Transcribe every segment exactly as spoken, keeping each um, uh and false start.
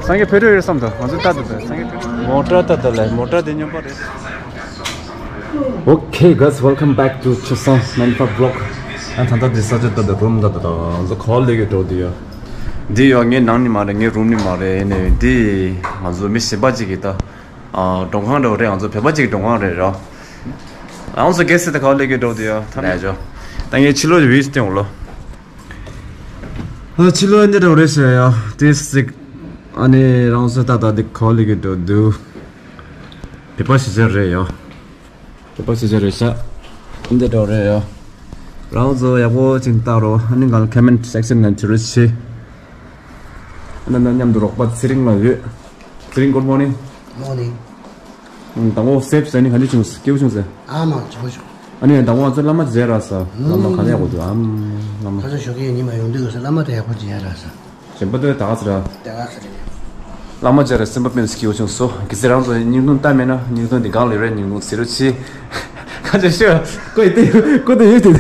སངས་རྒྱས་ཕེབས་འགྲོ་ཡོད་བསམ་འདུག་ང་ཚོ་ལྟ་འདུག་སངས་རྒྱས་ཕེབས་འགྲོ། མོ་ཊ་ལྟ་འདུག་ལ། མོ་ཊ་དེ་སྨྱོན་པ་རེད། Okay, guys, welcome back to Chosang Manipur vlog. ཨ་ད་ལྟ་འདི་ས་ཆ་ལྟ་འདུག་རུམ་ལྟ་འདུག་ང་ཚོ་ག་པར་སླེབས་ཀྱི་འགྲོ་འདི་ཡོད། འདི་ཡོད་ངའི་ནང་ནི་མ་རེད། ངའི་རུམ་ནི་མ་རེད། ཡིན་ནའི་འདི་ང་ཚོ་མི་གཞན་པ་ཅིག་གིས་ད་ཨ་མགྲོན་ཁང་འདྲ་བོ་རེད། ང་ཚོ་བོད་པ་ཅིག་གི་མགྲོན་ཁང་རེད་ར། ང་ཚོ་གེ་སི་ད་ག་པར་སླེབས་ཀྱི་འགྲོ་འདི་ཡོད། ད་ནས་ཇོ། ད་ངའི་ཕྱི་ལོགས་ཀྱི་བིའུ་སྟོན་འོ་ལོ། ཨ་ཕྱི་ལོགས་འདི་འདྲ་བོ་རེད་ཟེར་ཡ། དེ་ཟིག་ཨ་ནི་རང་ཚོ་ད་ལྟ་འདི་ག་པར་སླེབས་ཀྱི་འགྲོ་འདུག་བོད་པ་གཞིས་ཆགས་རེད་ཡ། བོད་པ་གཞིས་ཆགས་རེད་ཤག་འདི་འདྲ་བོ་རེད་ཡ། རང་ཚོ་ཡག་པོ་ཅིག་ལྟ་རོགས། ཨ་ནི་ང་ལ་ཁོ་མེན་ཊི་སེག་ཤན་ནང་བྲིས་རོགས་བྱེད། ཨ་ནི་ང་མཉམ་དུ་རོགས་པ་ཚེ་རིང་ལགས་ཡོད། ཚེ་རིང་། Good morning. Morning. ཨང་། དང་པོ་སེབ་ཟེར་ནི་ག་འདྲ་བྱུང་། སྐྱིད་པོ་བྱུང་ཟེར། ཨ་མ་སྐྱིད་པོ་བྱུང་། ཨ་ནི་དང་པོ་ང་ཚོ་བླ་མ་མཇལ་རག་ས། བླ་མ་ག་ལ་ཡག་པོ་འདུག་ཨམ། བླ་མ། ཁ་སང་ཞོགས་ཀས་ཉི་མ་ཡོང་དུས་ཀྱི་བླ་མ་དེ་ཡག་པོ་མཇལ་རག་ས། གཞན་པ་དེ་ད་ག་ཚོད་ར། དེ་ག་ཚོད་རེད། བླ་མ་མཇལ་རག་སེམས་པ་དཔེ་སྐྱིད་པོ་བྱུང་སོང་། གལ་སྲིད་རང་ཚོ་བརྙན་ཐུང་ལྟ་མེད་ན་བརྙན་ཐུང་འདི་གང་ལ་ཡོད་རེད། བརྙན་ཐུང་གཟིགས་རོགས་གྱིས། ཁ་ཆེ་ཤོད། ཀོ་ཡི་ཏི་ཀོ་ཏི་ཡོད་དེ།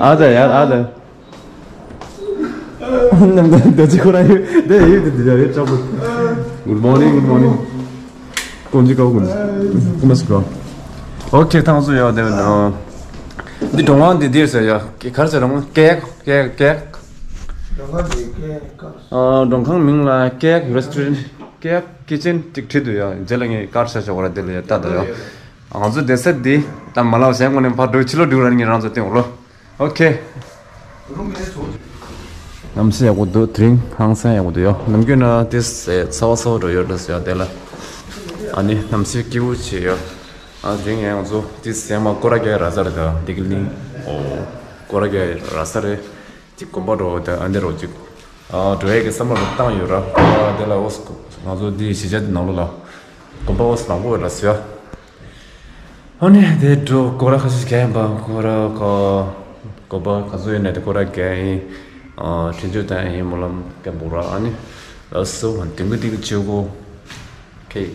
ཨ་ད་ཡ་ཨ་ད། ནམ་ད་ད་ཅི་ཁོ་ར་ཡོད་དེ་ཡོད་དེ་དེ་ཡོད་ཅག་པོ། Good morning, good morning. ཀོང་ཅི་ཀའོ་ཀོང་ཅི་ཀོ་མ་སི་ཀོ། Okay, ཐང་སུ་ཡོད་དེ་ནོ། འདི་མགྲོན་ཁང་འདི་འདིར་ཟེར་ཡ། ག་རེ་ཟེར་རང་ཀེག་ཀེག་ཀེག་མགྲོན་ཁང་འདི་ཀེག་ཨ་མགྲོན་ཁང་མིང་ལ་ཀེག་རེ་སི་ཊོ་རན་ཊི། ཀེག་ཀི་ཅན་ཅིག་བྲིས་འདུག་ཡ། རྗེས་ལ་ངས་ཀར་ཆ་ཆོག་ར་དེ་ལ་ཡ་ལྟ་དང་ཡ། ང་ཚོ་བསྡད་ས་འདི་ད་མ་ལབ་གཞན་ངོ་ནས་ཕར་འགྲོ། ཕྱི་ལོགས་འགྲོ་ར་ནི་ངས་རང་ཚོ་སྟོན་འོ་ལོ། Okay. གནམ་གཤིས་ཡག་པོ་འདུག་དེ་རིང་ཧང་སང་ཡག་པོ་འདུག་ཡ། ནམ་རྒྱུན་ན་དེ་ཚ་བ་ཚ་བ་འགྲོ་ཡོད་འདྲ་ཟེར་ཡ་དེ་ལ། ཨ་ནི་གནམ་གཤིས་སྐྱིད་པོ་བྱས་ཡོད། ཨ་དེ་རིང་ཡང་ང་ཚོ་དེ་ཟེར་མ་སྐོར་ར་རྒྱག་རག་ས་རེད། ད་བདེ་སྐྱིད་གླིང་། ཨོ། སྐོར་ར་རྒྱག་རག་ས་རེད། ཅིག་དགོན་པ་འགྲོ་དང་ཨ་འདི་རོ་ཅིག་ཨ་འགྲོ་ཡས་ཀྱི་བསམ་བློ་བཏང་ཡོད་ར། ཨ་དེ་ལ་འོ་ང་ཚོ་འདི་གཞིས་ཆགས་འདི་ནང་ལོགས་ལ་དགོན་པ་འོ་མང་པོ་ཡོད་ར་ཟེར་ཡ། ཨ་ནི་དེ་འགྲོ་སྐོར་ར་ཁ་ཤས་རྒྱག་ཡིན་པ། སྐོར་ར་ཁ་དགོན་པ་ག་ཚོད་ཡོད་ན་དེ་སྐོར་ར་རྒྱག་ཡིན། ཨ་འཕྲིན་བཅོལ་བཏང་ཡིན། སྨོན་ལམ་སྐད་འབོད་ར། ཨ་ནི་ལགས་སོ། དེང་གི་དེང་གི་བྱེད་སྒོ། Okay.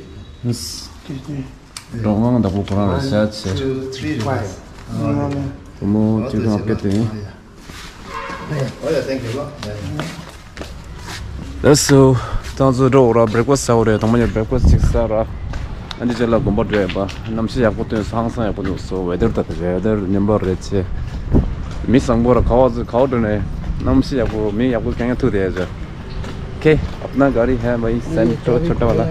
མགྲོན་ཁང་བདག་པོ་ཁོ་རང་རེད་ཤག་བྱས། Two, three, five. བུ་མོ་ཅིག་ཁང་སྐད་དེ། Oh, yeah, thank you. ལགས་སོ། ད་ང་ཚོ་འགྲོ་འོ་ར། བྷི་རེག་ཕ་སི་ཊི་ཟ་འོ་རེད། དང་པོ་ཉིད་བྷི་རེག་ཕ་སི་ཊི་ཅིག་ཟ་ར། ཨ་འདི་རྗེས་ལ་དགོན་པ་འགྲོ་ཡ་པ། གནམ་གཤིས་ཡག་པོ་སྟོན་སོང་། ཧང་སང་ཡག་པོ་འདུག་སོ། ཝེ་ཏར་ད་ད་ཝེ་ཏར་སྨྱོན་པ་རེད་ཆེ། མི་བཟང་པོ་ར། ག་བ་ཚོ་ག་བ་འགྲོ་ནས་གནམ་གཤིས་ཡག་པོ་མི་ཡག་པོ་གང་ཡང་ཐུག་བསྡད་ཡ་ཆོ། Okay, अपना गाड़ी है भाई, सेंट्रो छोटा वाला।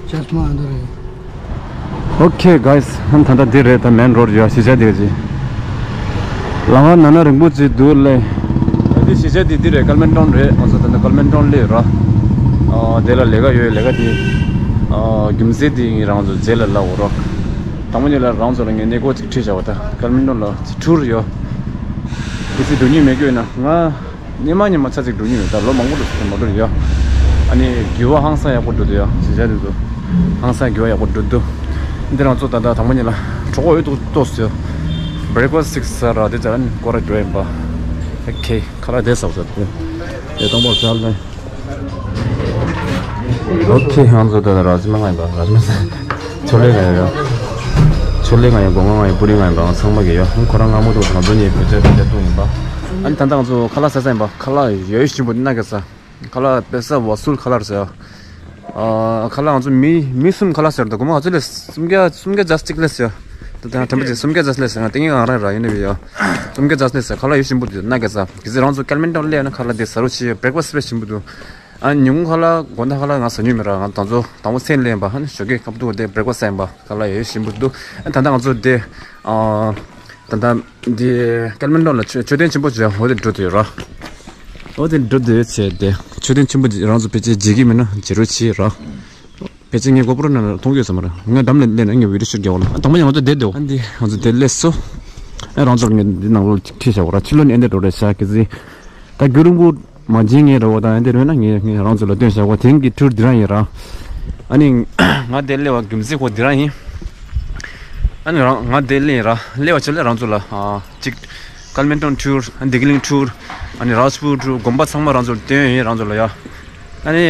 चश्मा अंदर है। Okay, guys, ཨ་ནི་ད་ལྟ་འདི་རེད། ད་མེན་རོ་ཌི་ཡོད། གཞིས་ཆགས་འདི་ག་ཅི། ལམ་ཁ་ནང་ན་རིང་པོ་ཅིག་འདུག་ལེ། ད་འདི་གཞིས་ཆགས་འདི་འདི་རེད། ཀལ་མན་ཊོན་རེད། ང་ཚོ་ད་ལྟ་ཀལ་མན་ཊོན་སླེབས་ར། ཨ་དེ་ལ་ལས་ཀ་ཡོད། ལས་ཀ་འདི་ཨ་རྒྱུ་མཚན་འདི་ངས་རང་ཚོ་རྗེས་ལ་ལབ་འོ་ར། དང་པོ་ཉིད་ལ་རང་ཚོ་ལ་ངས་གནས་སྐོར་ཅིག་ཁྲིད་བཞག་པ། ད་ཀལ་མན་ཊོན་ལ་ཊུར་ཡོད། གལ་སྲིད་འགྲོ་མྱོང་མེད་ཀྱི་ཡོད་ན། ང་སྔོན་མ་སྔོན་མ་ཆ་ཅིག་འགྲོ་མྱོང་ཡོད། ད་ལོ་མང་པོ་འགྲོ་མ་འགྲོ་ཡོད། ཨ་ནི་རྒྱུ་བ་ཧང་སང་ཡག་པོ་འགྲོ་འདུག་ཡ། གཞིས་ཆགས་དེ་ཚོ་ཧང་སང་རྒྱུ་བ་ཡག་པོ་འགྲོ་འདུག་འདི་རང་ཚོ་ད་ལྟ་དང་པོ་ཉིད་ལ་གྲོགས་པོ་ཡོད་འདུག་ཏོག་ཙམ་བྷི་རེག་ཕ་སི་ཊི་ཅིག་ཟ་ར། དེ་ཚོ་ཨ་ནི་སྐོར་ར་འགྲོ་ཡིན་པ། Okay, ཁ་ལག་དེ་ཟ་བ་ཟ་དེ་དེ་གཏོང་པར་བྱ་ལེ། Okay, ང་ཚོ་ད་ལྟ་ར་ཇི་མ་ང་ཡིན་པ། ར་ཇི་མ་ཟ། ཆོ་ལེ་ང་ཡོད། ཆོ་ལེ་ང་ཡོད། སྒོ་ང་ང་ཡོད། པུ་རི་ང་ཡོད་པ། ང་ཚང་མ་གི་ཡོད། ཁོ་རང་སྔ་མོ་དུ་ང་ཚོ་གཉིས་བོད་ཇ་བོད་ཇ་བཏུང་ཡིན་པ། ཨ་ནི་ད་ལྟ་ང་ཚོ་ཁ་ལག་ཟ་ས་ཡིན་པ། ཁ་ལག་ཡོད་ཞིམ་པོ་འདི་ན་ག་ས། ཁ་ལག་པེ་ས་ཝ་སུལ་ཁ་ལག་ཟེར། ཨ་ཁ་ལག་ང་ཚོ་མི་མི་གསུམ་ཁ་ལག་ཟེར། ད་སྒོར་མོ་ང་ཚོ་ལས་སུམ་བརྒྱ་སུམ་བརྒྱ་ཇ་གཅིག་ལས་ཟེར། ད་ད་དྲན་པ་ཅིག་སུམ་བརྒྱ་ཇ་ལས་ཟེར། ང་དེ་ངས་ང་རང་ར་ཡིན་ནི་ཡོད། སུམ་བརྒྱ་ཇ་ལས་ཟེར། ཁ་ལག་ཡོད་ཞིམ་པོ་འདུག་ན་ག་ས། གལ་སྲིད་རང་ཚོ་ཀལ་མན་ཊོན་སླེབས་ན་ཁ་ལག་དེ་ཟ་རོགས་བྱེད། བྷི་རེག་ཕ་སི་ཊི་དཔེ་ཞིམ་པོ་འདུག་ཨ་ཉིན་གུང་ཁ་ལག་དགོང་དག་ཁ་ལག་ང་ཟ་མྱོང་མེད་ར། ང་ད་ཚོ་དང་པོ་མཚན་ལེན་པ། ཨ་ནི་ཞོགས་ཀས་སྐབས་ཐོག་དེ་བྷི་རེག་ཕ་སི་ཊི་ཟ་ཡིན་པ། ཁ་ལག་ཡོད་ཞིམ་པོ་འདུག་ཨ་ད་ལྟ་ང་ཚོ་དེ་ཨ་ད་ལྟ་འདི་ཀལ་མན་ཊོན་ལ་མཆོད་མཆོད་རྟེན་ཆེན་པོ་ཅིག་འོ་དེ་འགྲོ་འདོད་ར། འོ་དེ་འགྲོ་འདོད་བྱས་ཏེ། མཆོད་རྟེན་ཆེན་པོ་ཅིག་རང་ཚོ་ཕལ་ཆེར་མཇལ་གྱི་མེད་ན་མཇལ་རོགས་བྱེད་ར། ཕལ་ཆེར་ངའི་གོ་པོ་རོ་ནང་ལ་མཐོང་གི་ཡོད་ས་མ་རེད། ང་འགྲམ་ལ་སླེབས་ན་ངས་བི་ཌི་ཡོ་ཤུཊ་རྒྱག་འོ་ལ། ཨ་དང་པོ་ཉིད་ང་ཚོ་བསྡད་འདུག་ཨ་འདི་ང་ཚོ་བསྡད་སླེབས་སོ། ཨ་རང་ཚོར་ངས་འདི་ནང་ལོགས་ཁྲིད་བཞག་འོ་ར། ཕྱི་ལོགས་ནས་ཨེ་འདྲ་འགྲོ་རེད་ཤག་གི་ཟིག་ད་རྒྱུན་རིང་པོ་མ་མཇལ་མཁན་རེད་འོ། ད་ཨེ་འདྲ་རེད་ན་ངས་ངས་རང་ཚོ་ལ་སྟོན་བཞག་འོ། དེང་གི་ཊུར་འདི་རང་ཡིན་ར། ཨ་ནི་ང་འདིར་སླེབས་པ་རྒྱུ་མཚན་ཁོ་འདི་རང་ཡིན། ཨ་ནི་རང་ང་འདིར་སླེབས་ར་སླེབས་པ་ཆེད་ལས་རང་ཚོ་ལ་ཨ་ཅིག་ཀལ་མན་ཊོན་ཊུར། ཨ་བདེ་སྐྱིད་གླིང་ཊུར། ཨ་ནི་རཱཇ་པུར་ཊུར། དགོན་པ་ཚང་མ་རང་ཚོ་ལ་སྟོན་ཡིན་རང་ཚོ་ལ་ཡ། ཨ་ནི་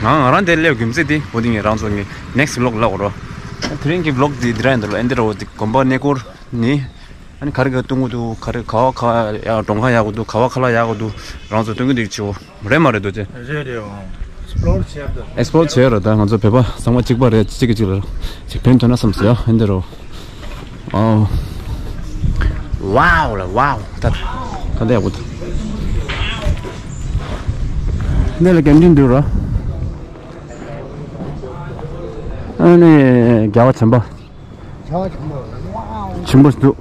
ང་ང་རང་འདིར་སླེབས་པ་རྒྱུ་མཚན་དེ་འོ་དེ་ངས་རང་ཚོ་ངས་ནེག་སི་ཊི་བི་ལོག་ལབ་འོ་ར། དེ་རིང་གི་བི་ལོག་དེ་འདི་རང་ཡིན་འདུག་ལ། ཨེ་འདི་ར་འོ་དེ་དགོན་པ་གནས་སྐོར་ནི། ཨ་ནི་ག་རེ་ག་སྟོན་གི་འདུག་ག་རེ་ག་བ་ག་ཡ་མགྲོན་ཁང་ཡག་གི་འདུག་ག་བ་ཁ་ལག་ཡག་གི་འདུག་རང་ཚོ་སྟོན་གི་འདུག་ཅིའོ། རེད་མ་རེད་འདུག་ཅེ། རེད་རེད། ཨེགས་པི་ལོར་བྱས་པ་དང་། ཨེགས་པི་ལོར་བྱས་ར། ད་ང་ཚོ་བོད་པ་ཚང་མ་གཅིག་པ་རེད། གཅིག་གིས་གཅིག་ལ་ཅིག་ཕན་ཐོགས་ན་བསམ་སོང་ཡ། ཨེ་འདི་རོ། ཨོ། ཝའོ་ལ་ཝའོ། ད་ད་ད་ཡག་པོ་འདུག་འདི་ལ་ཀན་ཊིན་འདུག་ར། ཨ་ནི་རྒྱལ་བ་ཆེན་པོ། ཆེན་པོ་འདུག་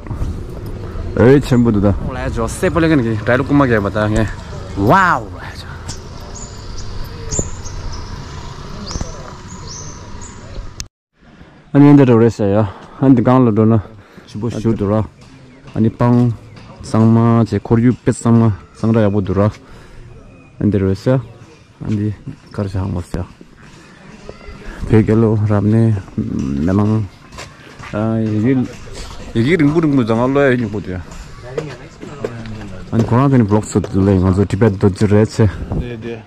ཨེ་ཆེན་པོ་འདུག་ད། ལ་ཇོ་སེ་པོ་ལེ་གན་གི་ཌའི་ལོག་ཀུ་མ་གེ་བ་ད་ངས་ཝའོ་ལ་ཇོ། ཨ་ནི་འདི་འགྲོ་རེད་ཟེར་ཡ། ཨ་ནི་འདི་སྒང་ལ་འགྲོ་ན་ཆེན་པོ་ཞུ་འདུག་ར། ཨ་ནི་སྤང་གཙང་མ་བྱས་ཁོར་ཡུག་དཔེ་གཙང་མ་གཙང་སྦྲ་ཡག་པོ་འདུག་ར། ཨ་ནི་འདི་རེད་ཟེར། ཨ་འདི་གར་ཞག་མོ་ཟེར། བོད་རྒྱལ་ལོ་རབ་གནས་མེ་ལང་། ཨ་ཡི་གེ་ཡི་གེ་རིང་པོ་རིང་པོ་འདུག་ང་ཀློག་ཡ་སྙིང་པོ་འདུག་ཡ། ཨ་ནི་ཁོ་རང་དེ་ནི་བི་ལོག་སུ་ལས་ང་ཚོ་ཊི་བེཊ་རྡོ་རྗེ་རེད་ཚེ། དེ་དེ་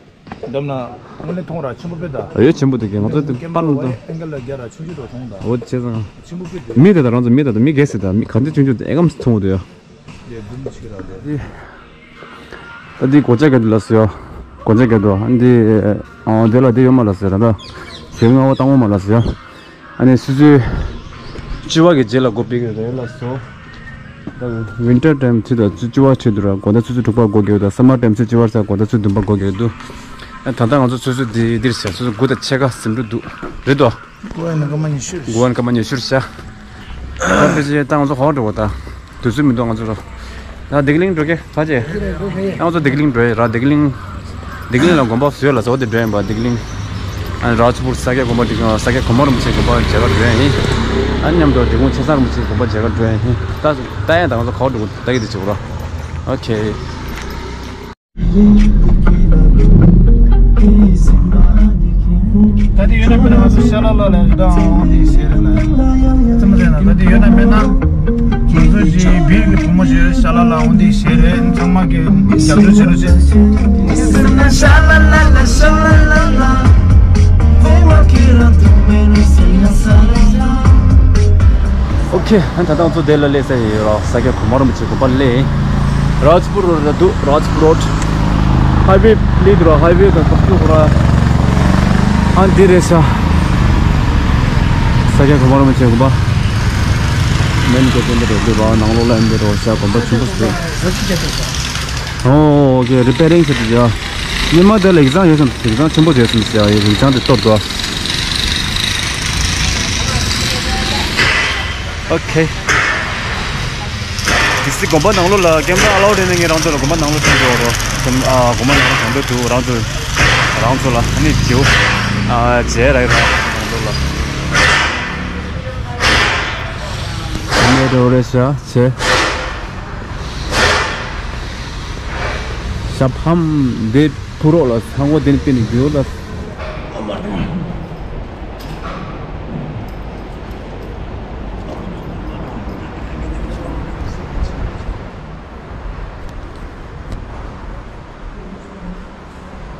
འདམ་ན་དངོས་གནས་མཐོང་ར་ཆེན་པོ་དཔེ་ད། ཨ་ཡོད་ཆེན་པོ་འདུག་གི་ང་ཚོ་དེ་པར་ནང་དུ། ཨེང་གལ་ལ་རྒྱ་ར་ཆུང་ཆུང་དུ་མཐོང་ད། འོ་བྱས་ཙང་། ཆེན་པོ་དཔེ་དེ། མི་དེ་ད་རང་ཚོ་མི་དེ་ད་མི་རྒས་སི་ད་མི་ག་འདྲ་ཆུང་ཆུང་དེ་ཨེ་གམ་མཐོང་འདུག་ཡ། ད་འདི་སྒོ་ལྕགས་ག་འདུག་ལབ་སོང་ཡ། སྒོ་ལྕགས་ག་འདུག་ཨ་འདི། ཨ་འདི་ལ་འདི་ཡོད་མ་ལབ་སོང་ཡ། ད་ལྟ་བོད་ལྔ་པ་དང་པོ་མ་ལབ་སོང་ཡ། ཨ་ནི་སོ་སོའི་སྤྱི་བ་གི་རྗེས་ལ་སྒོ་ཕྱེ་གི་རེད་ལབ་སོང་། ད་ཝིན་ཊར་ཊའིམ་ཚོད་ད་ཚོད་སྤྱི་བ་ཆེ་འདུག་ར། དགོང་དག་ཆུ་ཚོད་དྲུག་པ་སྒོ་ཕྱེ་འདུག་ད་སམ་མར་ཊའིམ་ཚོད་སྤྱི་བ་ཚ་དགོང་དག་ཆུ་ཚོད་བདུན་པ་སྒོ་ཕྱེ་འདུག་ཨ་ད་ལྟ་ང་ཚོ་ཆུ་ཚོད་འདི་འདིར་ཟེར་ཆུ་ཚོད་དགུ་དང་ཕྱེད་ཀ་ཟིན་འགྲོ་འདུག་རེད་དོ། གུ་ཝན་སྐར་མ་ཉི་ཤུ། གུ་ཝན་སྐར་མ་ཉི་ཤུ་རེད་ཤག་ད་ཕལ་ཆེར་ད་ང་ཚོ་ག་པར་འགྲོ་དགོས་ད། དུས་ཚོད་མི་འདུག་ང་ཚོ་ར། ད་བདེ་སྐྱིད་གླིང་འགྲོ་གི་ཕལ་ཆེར། ད་ང་ཚོ་བདེ་སྐྱིད་གླིང་འགྲོ་ཡི་ར། བདེ་སྐྱིད་གླིང་། བདེ་སྐྱིད་གླིང་ལ་དགོན་པ་བཟོས་ལ་ཟོ་དེ་འགྲོ་ཡིན་པ་བདེ་སྐྱིད་གླིང་། ཨ་ནི་རཱཇ་པུར་ས་སྐྱ་དགོན་པ་འགྲིག་ས་སྐྱ་གོང་མ་རིན་པོ་ཆེ་དགོན་པ་མཇལ་ཁ་འགྲོ་ཡ་ཡིན། ཨ་ནི་མཉམ་དུ་འབྲི་གུང་ཆེ་ཚང་རིན་པོ་ཆེ་དགོན་པ་མཇལ་ཁ་འགྲོ་ཡ་ཡིན། ད་ད་ཡང་ད་ང་ཚོ་ག་པར་འགྲོ་དགོས་ད་གི་དེ་བྱེད་དགོས་ར། ཨོ་ཁེ། ད་དེ་ཡོད་ན་མེད་ན་ང་ཚོ་ཤ་ལ་ལ་ལ་ཡོད་ད་འོང་དེ་ཞེས་རེད་ན། ཙམ་རེད་ན་ད་དེ་ཡོད་ན་མེད་ན། ང་ཚོ་ཅིག་བིར་གྱི་བུ་མོ་ཞིག་ཤ་ལ་ལ་འོང་དེ་ཞེས་རེད། ཚང་མ་གི་རྒྱབ་སྐྱོར་བྱེད་རོགས་བྱེད། ཤ་ལ་ལ་ལ་ཤ་ལ་ལ་ལ། ཨོ་ཁེ། ཨ་ད་ལྟ་ང་ཚོ་དེ་ལ་སླེབས་ས་ཡོད་ར། ས་སྐྱ་གོང་མ་རིན་པོ་ཆེ་དགོན་པ་སླེབས་ཡིན། རཱཇ་པུར་རོ་ཌ་ལ་འདུག་རཱཇ་པུར་རོ་ཌ། ཧའི་ཝེ་སླེབས་འདུག་ར། ཧའི་ཝེ་དང་ཐོག་ཐུག་ར། ཨ་འདི་རེད་ཤག་ས་སྐྱ་གོང་མ་རིན་པོ་ཆེ་དགོན་པ། མེན་གེ་ཊི་འདི་རེད་འདུག་ར། ནང་ལོགས་ལ་འདི་རོ་ཤག་དགོན་པ་ཆེན་པོ་ཞིག་འདུག་ཨོ་ཨོ་ཁེ། རི་པེ་རིང་བྱེད་དུ་ཡ། ཉི་མ་དེ་ལ་ཡིག་ཚང་ཡོད་སམ། ཡིག་ཚང་ཆེན་པོ་ཡོད་སམ་ཟེར་ཡ། ཡིག་ཚང་དེ་གཏོར་འདུག་ཨོ་ཁེ། དེ་སི་དགོན་པ་ནང་ལོགས་ལ་ཀེམ་ར་ཨ་ལའོ་ཌི་ཡིན་ན་ངས་རང་ཚོ་ལ་དགོན་པ་ནང་ལོགས་ཐོན་འགྲོ་རོགས། ཨ་དགོན་པ་ནང་ལོགས་གང་འདོད་དུ་རང་ཚོ་རང་ཚོ་ལ་ཨ་ནི་བྱེའུ་ཨ་བྱས་ར་ཡོད་ར་ནང་ལོགས་ལ། ཨ་ནི་རོ་རེ་ཤ་བྱས། ཞབས་ཧམ་འདི་ཕུ་རོགས་ལ་ཚང་པོ་དེ་ནི་པི་ནི་རྒྱུ་ལ།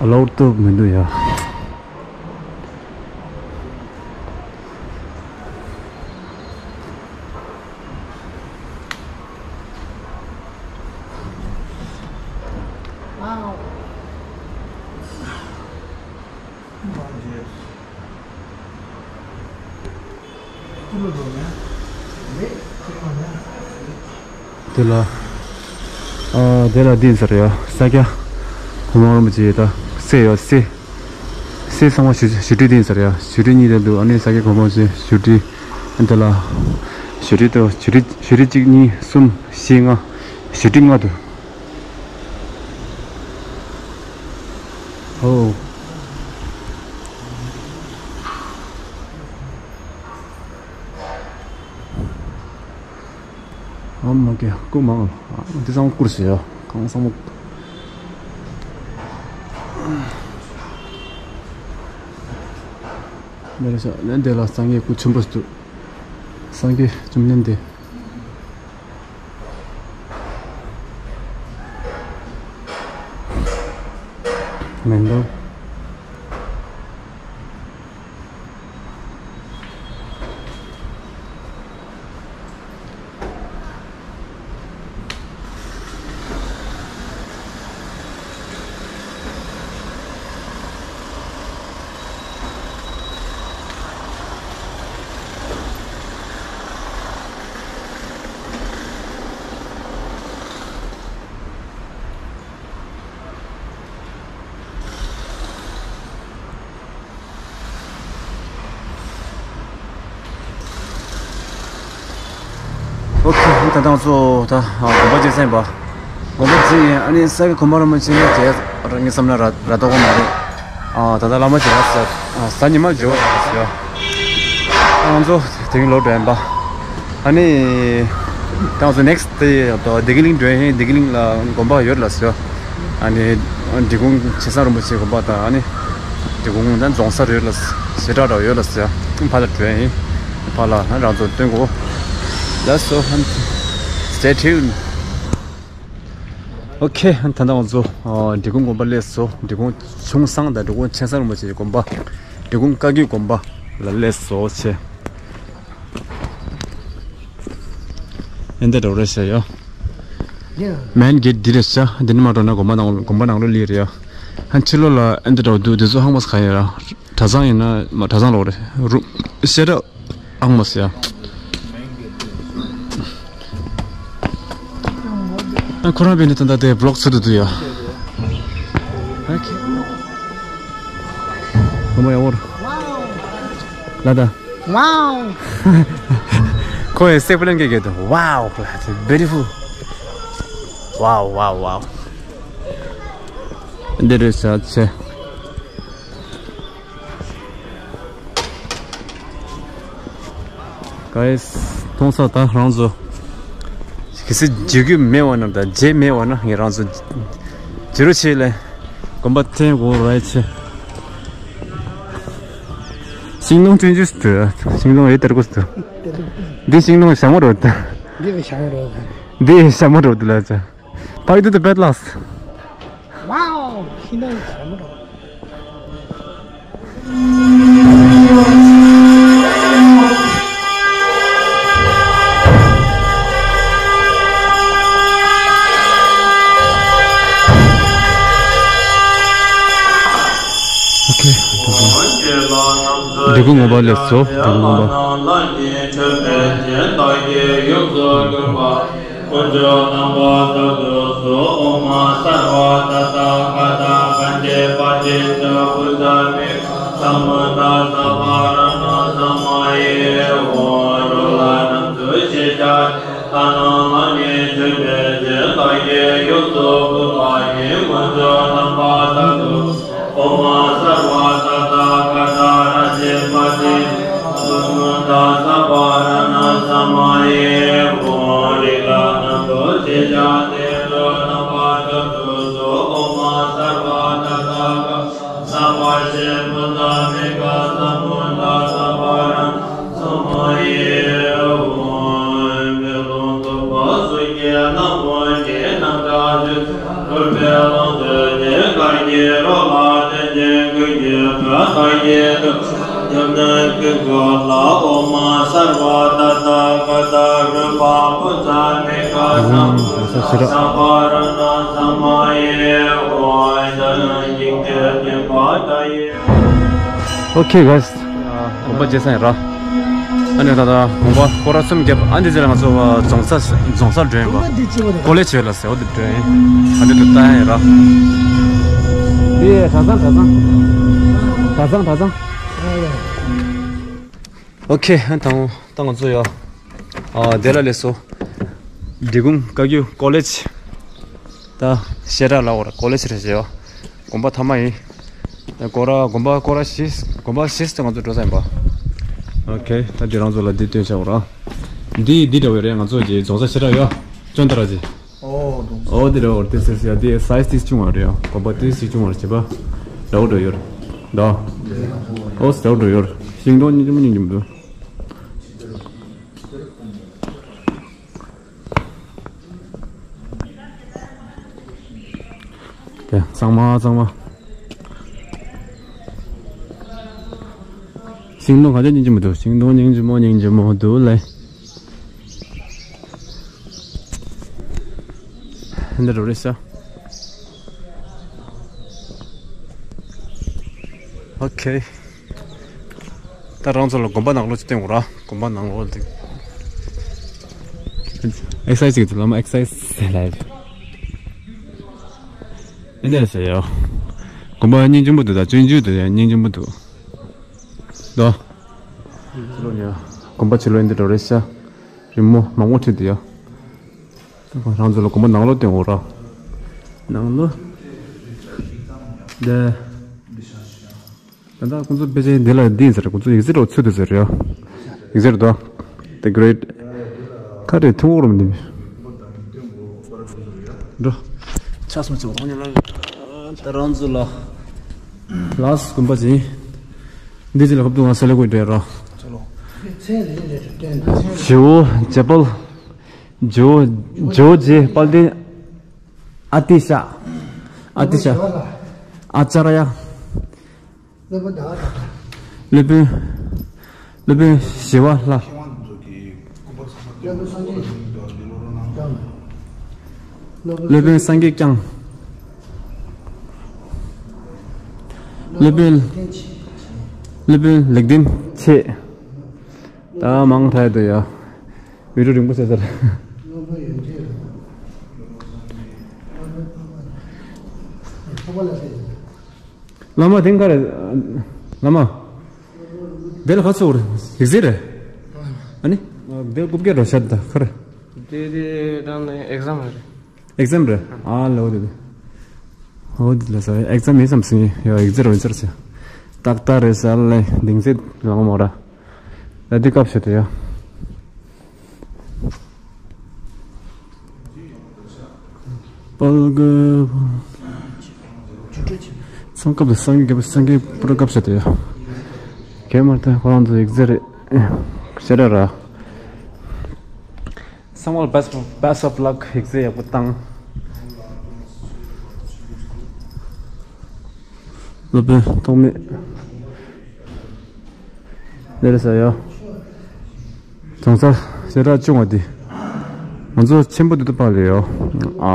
ཨ་ལའོ་ཌི་མི་འདུག་ཡ། དེ་ལ། ཨ་དེ་ལ་འདི་ཡིན་ས་རེད་ཡ། ས་སྐྱ་གོང་མ་རིན་པོ་ཆེ་ད་སེ་ཡ་སེ། སེ་གསང་བ་ཞུ་ཞུ་ཁྲི་དེ་ཡིན་ས་རེད་ཡ། ཞུ་ཁྲི་གཉིས་དེ་འདུག་ཨ་ནི་ས་སྐྱ་གོང་མ་རིན་པོ་ཆེ་ཞུ་ཁྲི། ཨ་དེ་ལ་ཞུ་ཁྲི་དུ་ཞུ་ཁྲི་ཞུ་ཁྲི་གཅིག་གཉིས་གསུམ་བཞི་ལྔ། ཞུ་ཁྲི་ལྔ་འདུག་ཨོ། ཨ་མ་ཀེ་སྐུ་མང་། ཨ་འདི་ཚང་མ་བཀུར་ཟེར་ཡ། གང་ཚང་མ། མེ་རེ་ཤ་ལན་དེ་ལ་སངས་རྒྱས་སྐུ་ཆེན་པོ་འདུག་སངས་རྒྱས་བཅོམ་ལྡན་འདས། མེན་པོ། ཨོ་ཁེ། ད་ལྟ་ང་ཚོ་ད་དགོན་པ་བརྩིགས་ཚར་ཡིན་པ། དགོན་པ་བརྩིགས་ཡིན། ཨ་ནི་ས་དགེ་གོང་མ་རིན་པོ་ཆེ་ནི་རྗེས་རང་གི་བསམ་ན་ར་ར་ཏོག་མ་རེད། ཨ་ད་ལྟ་བླ་མ་བྱེད་ར་ཟེར། ཨ་གཟའ་ཉི་མ་བྱེད་ར་ཟེར། ཨ་ང་ཚོ་དེ་རིང་ལོག་འགྲོ་ཡིན་པ། ཨ་ནི་ད་ང་ཚོ་ནེག་སི་ཊི་དེ་བདེ་སྐྱིད་གླིང་འགྲོ་ཡིན། བདེ་སྐྱིད་གླིང་ལ་དགོན་པ་ཡོད་ལ་ཟེར། ཨ་ནི་འབྲི་གུང་ཆེ་ཚང་རིན་པོ་ཆེ་དགོན་པ་དང་། ཨ་ནི་འབྲི་གུང་ད་རྫོང་སར་ཡོད་ལ་ཟེར། བྱེ་བྲག་འདྲ་ཡོད་ལ་ཟེར། ཕར་ལ་འགྲོ་ཡིན། ཕར་ལ་ང་རང་ཚོ་སྟོན་གོ། Let's go and stay tuned. ཨོ་ཁེ། ད་ལྟ་ང་ཚོ་ཨ་འབྲི་གུང་དགོན་པ་སླེབས་སོང་། འབྲི་གུང་ཆུང་སང་དང་འབྲི་གུང་ཆེ་སང་རིན་པོ་ཆེ་གི་དགོན་པ། འབྲི་གུང་བཀའ་བརྒྱུད་དགོན་པ་ལ་སླེབས་སོང་བྱས། ཨེ་འདི་འདྲ་རེད་ཤག་ཡ། མེན་གེ་ཊི་འདི་རེད་ཤག་འདི་ནས་མར་འགྲོ་ན་དགོན་པ་ནང་དགོན་པ་ནང་ལོགས་སླེབས་རེད་ཡ། ཧན་ཕྱི་ལོགས་ལ་ཨེ་འདི་འདྲ་འདུག་འདི་ཚོ་ཧང་མ་སི་ག་ཡིན་ར། གྲྭ་ཚང་ཡིན་ན་མ་གྲྭ་ཚང་ལོགས་རེད། རུ་བཤད་གྲྭ་ཨང་མ་སི་ཡ། ཨ་ཁོ་རང་བས་ནི་ད་ལྟ་དེ་བི་ལོག་བཟོ་དུ་འདུག་ཡ། ཨོ་ཁེ། ངོ་མ་ཡག་པོ་རེད། ལ་ད། Wow. ཁོ་ཡི་སེ་པ་ལན་གེ་གེ་དུ། Wow. Beautiful. Wow, wow, wow. འདི་རེད་ཤག་ཆེ། Guys, མཐོང་ས་ད་རང་ཚོ། གལ་སྲིད་བརྗེད་རྒྱུ་མེད་པ་ན་དང་བརྗེད་མེད་པ་ན་ངས་རང་ཚོ་བརྗེད་རོགས་བྱེད་ལེ། དགོན་པ་འཐེན་དགོས་རེད་ཆེ། ཤིང་སྡོང་ཅུན་ཅུས་འདུག་ཤིང་སྡོང་ཡོད་དར་གོས་འདུག་འདི་ཤིང་སྡོང་ཞྭ་མོ་རེད་འདུག་འདི་ལ་ཞྭ་མོ་རེད་འདུག་འདི་ཞྭ་མོ་རེད་འདུག་ལ་ཆ། How you do the bed last? Wow, ཤིང་སྡོང་ཞྭ་མོ་རེད། ཨོ་ཁེ། འབྲི་གུང་དགོན་པ་སླེབས་སོང་། འབྲི་གུང་དགོན་པ། དཀོན་མཆོག་རྣམ་པར་དག་ཏུ་གསོལ། ཨོཾ་སརྦ་ཏ་ཐཱ་ག་ཏ་ཀ་ཛྙཱ་པ་ཏི་ཙ་བྷུ་ཛ་མི་ཀ་ཛ་མུ་ད་ས་བ་ར་ཎ་ས་མ་ཡེ་ཧོ། གྲོ་ལ་རྣམས་སུ་ཤེས་བྱ་ཏེ། ལྷ་རྣམས་ལ་ནི་མཆོད་པའི་ཕྱིར། བདག་གིས་ཡོངས་སུ་བསྐོར་བ་ཡི། དཀོན་མཆོག་རྣམ་པར་དག་ཏུ། ཨོཾ་སརྦ་ཏ་ཐཱ་ག་ཏ་ར་ཛྙཱ་པ་ཏི་ཀ་ཛ་མུ་ད་ས་བ་ར་ཎ་ས་མ་ཡེ་ཧོ། རིགས་ལྷ་རྣམས་སུ་ཤེས་བྱ་སྟེ། འགྲོ་རྣམས་ལ་སྐྱབས་སུ་མཆིའོ། ཨོཾ་སརྦ་ཏ་ཐཱ་ག་ཏ་ས་བ་ཤྲཱི་བུདྡྷ་མི་ཀ་ཛ་མུ་ད་ས་བ་ར་ཎ་ས་མ་ཡེ་ཧོ། དཔལ་ལྡན་འདོད་པ་སོགས་ཀྱི་རྣམ་པར་བསྒྱིངས། སྣང་གྲགས་སྤྱོད་འཇུག་རོལ་པའི་ལོངས་སྤྱོད་ཅིང་། གར་གྱི་རོ་ལངས་སྟོན་ཅིང་། གུར་གྱི་བུ་དག་གིས་བསྟོད་ཅིང་། ཉམས་ལེན་ཀུན་སྒོ་ལ། ཨོཾ་སརྦ་ཏ་ཐཱ་ག་ཏ་རུ་པ་བུདྡྷ་མི་ཀ་ཛ་མུ་ད་ས་བ་ར་ཎ་ས་མ་ཡེ་ཧོ། ཨོ་ཁེ་གཱས། དགོན་པ་བརྗེད་ས་ཡིན་ར། ཨ་ནི་ད་ལྟ་དགོན་པ་སྐོར་ར་གསུམ་བརྒྱབ། ཨ་འདི་ཚེ་ལ་ང་ཚོ་རྫོང་སར་རྫོང་སར་འགྲོ་ཡིན་པ། ཀོ་ལེ་ཇི་ཡོད་ལ་ཟེར། འོ་འདི་འགྲོ་ཡིན། ཨ་འདི་འདྲ་ལྟ་ཡ་ཡིན་ར། འདི་གྲྭ་ཚང་གྲྭ་ཚང་། གྲྭ་ཚང་གྲྭ་ཚང་། ཨོ་ཁེ། ཨ་དང་ད་ང་ཚོ་ཡ། ཨ་དེ་ལ་སླེབས་སོང་། འབྲི་གུང་བཀའ་བརྒྱུད་ཀོ་ལེ་ཇི། ད་བཤད་གྲྭ་ལ་འོ་ར་ཀོ་ལེ་ཇི་རེད་ཟེར་ཡ། དགོན་པ་མཐའ་མ་ཡིན། སྐོར་ར་དགོན་པ་སྐོར་ར་བཞི། དགོན་པ་བཞི་ཙམ་ང་ཚོ་འགྲོ་ས་ཡིན་པ། ཨོ་ཁེ། ད་འདི་རང་ཚོ་ལ་འདི་སྟོན་བྱ་འོ་ར། འདི་འདི་འདྲ་བོ་རེད། ང་ཚོ་གི་རྫོང་སར་བཤད་གྲྭ་ཡོད། ཅོན་ཏ་ར་ཇི། ཨོ་འདི་འདྲ་བོ་རེད། དེ་ཟེར་ཟེར་ཡ་དེ་སའི་ཛི་དེ་ཅུང་བ་རེད་ཡ། དགོན་པ་དེ་ཅི་ཅུང་བ་རེད་བྱས་པ། འདྲ་བོ་འདྲ་ཡོད་རེད། ད། ཨོ་འདྲ་བོ་འདྲ་ཡོད་རེད། ཤིང་སྡོང་སྙིང་རྗེ་མོ་སྙིང་རྗེ་མོ་འདུག་དེ་གཙང་མ་གཙང་མ། ཤིང་སྡོང་ག་ཚོད་སྙིང་རྗེ་མོ་འདུག་ཤིང་སྡོང་སྙིང་རྗེ་མོ་སྙིང་རྗེ་མོ་འདུག་ལེ། འདི་འདྲ་རེད་ཤག་ཨོ་ཁེ། ད་རང་ཚོ་ལ་དགོན་པ་ནང་ལོགས་ཅིག་སྟོན་དགོས་ར། དགོན་པ་ནང་ལོགས་ཅིག་ཨེག་སར་སའི་ཛི་གི་ཚུལ་ལ་མ་ཨེག་སར་སའི་ཛི་ལབ། ཨེ་འདྲ་ཟེར་ཡོད། དགོན་པ་སྙིང་རྗེ་མོ་འདུག་ད་སྤྱོད་འཇུག་དེ་སྙིང་རྗེ་མོ་འདུག་ད། ཕྱི་ལོགས་ནས་དགོན་པ་ཕྱི་ལོགས་འདི་འདྲ་རེད་ཤག་རི་མོ་མང་པོ་བྲིས་འདུག་ཡ། ད་ཁོ་རང་ཚོ་ལ་དགོན་པ་ནང་ལོགས་སྟོན་འོ་ར། ནང་ལོགས། འདི། ད་ལྟ་ཁོང་ཚོ་ཕལ་ཆེར་འདི་ལ་འདི་ཡིན་ཟེར། ཁོང་ཚོ་ཡིག་ཚད་འདྲ་བོ་ཚུད་འདུག་ཟེར་ཡ། ཡིག་ཚད་འདྲ་བོ། The Great། ཁ་རེ་ཐུང་འོ་ར་མི་འདི། འགྲོ། ཆགས་སོང་ཆགས་སོང་། ད་རང་ཚོ་ལ། ལགས་དགོན་པ་ཅིག་འདི་ཅི་ལ་ཁབ་ཏུ་ང་ས་ལེ་གོ་འདྲེ་ར། ཇོ་བོ་རྗེ་དཔལ། ཇོ་ཇོ་རྗེ་དཔལ་ལྡན། ཨ་ཏི་ཤ། ཨ་ཏི་ཤ། ཨ་ཙརྱ། སློབ་དཔོན། སློབ་དཔོན་ཞི་བ་ལྷ། སློབ་དཔོན་སངས་རྒྱས་བསྐྱངས། སློབ་དཔོན། སློབ་དཔོན་ལེགས་ལྡན་འབྱེད། ད་མང་ཐལ་དུ་ཡ། བི་ཌིའོ་རིང་པོ་བྱས་ཚར། བླ་མ་དེང་ག་རེ། བླ་མ། དེ་ལ་ཁ་ཚོ་རེ་ཡིག་ཚད་རེ། ཨ་ནི། དེ་རྐུབ་ཀྱི་རོ་ཤད་ད་ཁར། དེ་དེ་དང་ནི་ཨེག་ཛམ་རེད། ཨེག་ཛམ་རེད། ཨ་ལོ་དེ་དེ། ཨོ་དེ་ལ་ས་ཨེག་ཛམ་ཡིན་བསམ་སི་ཡོ་ཨེག་ཛམ་རེད་ཟེར་ཆེ། ཏག་ཏག་རེད་ཟེར་ལེ་གདིང་ཚད་ལང་མོ་ར། ད་དེ་སྐབས་ཤོད་དེ་ཡོ། པལ་གི། ཚང་སྐབས་དེ་སངས་རྒྱས་སངས་རྒྱས་པུ་ར་སྐབས་ཤོད་དེ་ཡོ། གེ་མར་ད་ཁོ་རང་ཚོ་ཡིག་ཚད་རེད། ཤེས་ར་ར། ཚང་མར་best of, best of luck ཡིག་ཚད་ཡག་པོ་བཏང་། སློབ་དཔོན་ཐོགས་མེད། ལེ་རེ་ས་ཡ། རྫོང་སར་ཞེ་དྲག་ཆུང་བ་འདི། ང་ཚོ་ཆེན་པོ་འདི་ཏུ་ཕར་ལ་ཡོ། ཨ་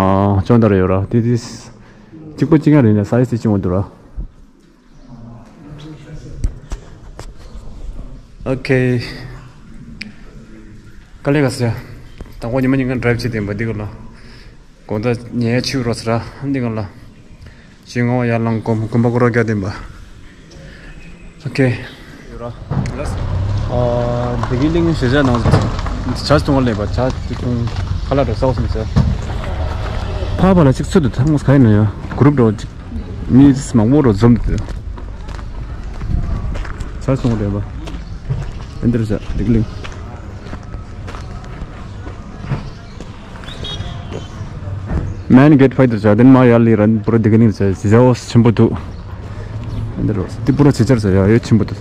ཅོང་དར་ཡོད་ར་དེ་དེ། གཅིག་པ་གཅིག་ཡང་རེད་ནས་ས་ཡི་སི་ཆུང་བ་འདུག་ར། ཨོ་ཁེ། དཀའ་ལས་ཁག་སོང་ཡ། དང་པོ་ཉི་མ་ཉིན་གང་ཌ་རའིབ་བྱེད་བསྡད་པ་འདི་ག་ལ། དགོང་དག་ཉལ་ཆུ་རོ་སི་ར་འདི་ག་ལ། ཞིང་ངོ་ཡར་ལངས་གོམ་གོམ་པ་ཀུ་རོ་རྒྱག་བསྡད་པ། ཨོ་ཁེ། ཡོད་ར། ལགས། ཨ་བདེ་སྐྱིད་གླིང་ཞེ་ཆ་ནང་ཇ་བཏུང་བ་ལས་པ་ཇ་བཏུང་ཁ་ལག་འགྲོ་ས་བ་སོང་ཟེར། ཕ་བ་ལ་གཅིག་ཚུད་དུ་ཐང་མོ་ག་ཡིན་ནོ་ཡ་གུ་རུབ་འགྲོ་གཅིག་མི་མང་པོ་རུ་འཛོམས་ཏེ། ཚར་སོང་རེད་པ། ཨེ་འདིར་བཞག་སྡིག་གླིང་། Man get fighter བྱ་དེ་མ་ཡར་ལི་རན་པུ་ར་སྡིག་གླིང་བྱ་བྱ་བོ་ཆེན་པོ་འདུག་ཨེ་འདིར་སྟི་པུ་ར་ཆེ་ཆར་བྱ་ཡ་ཡོད་ཆེན་པོ་འདུག་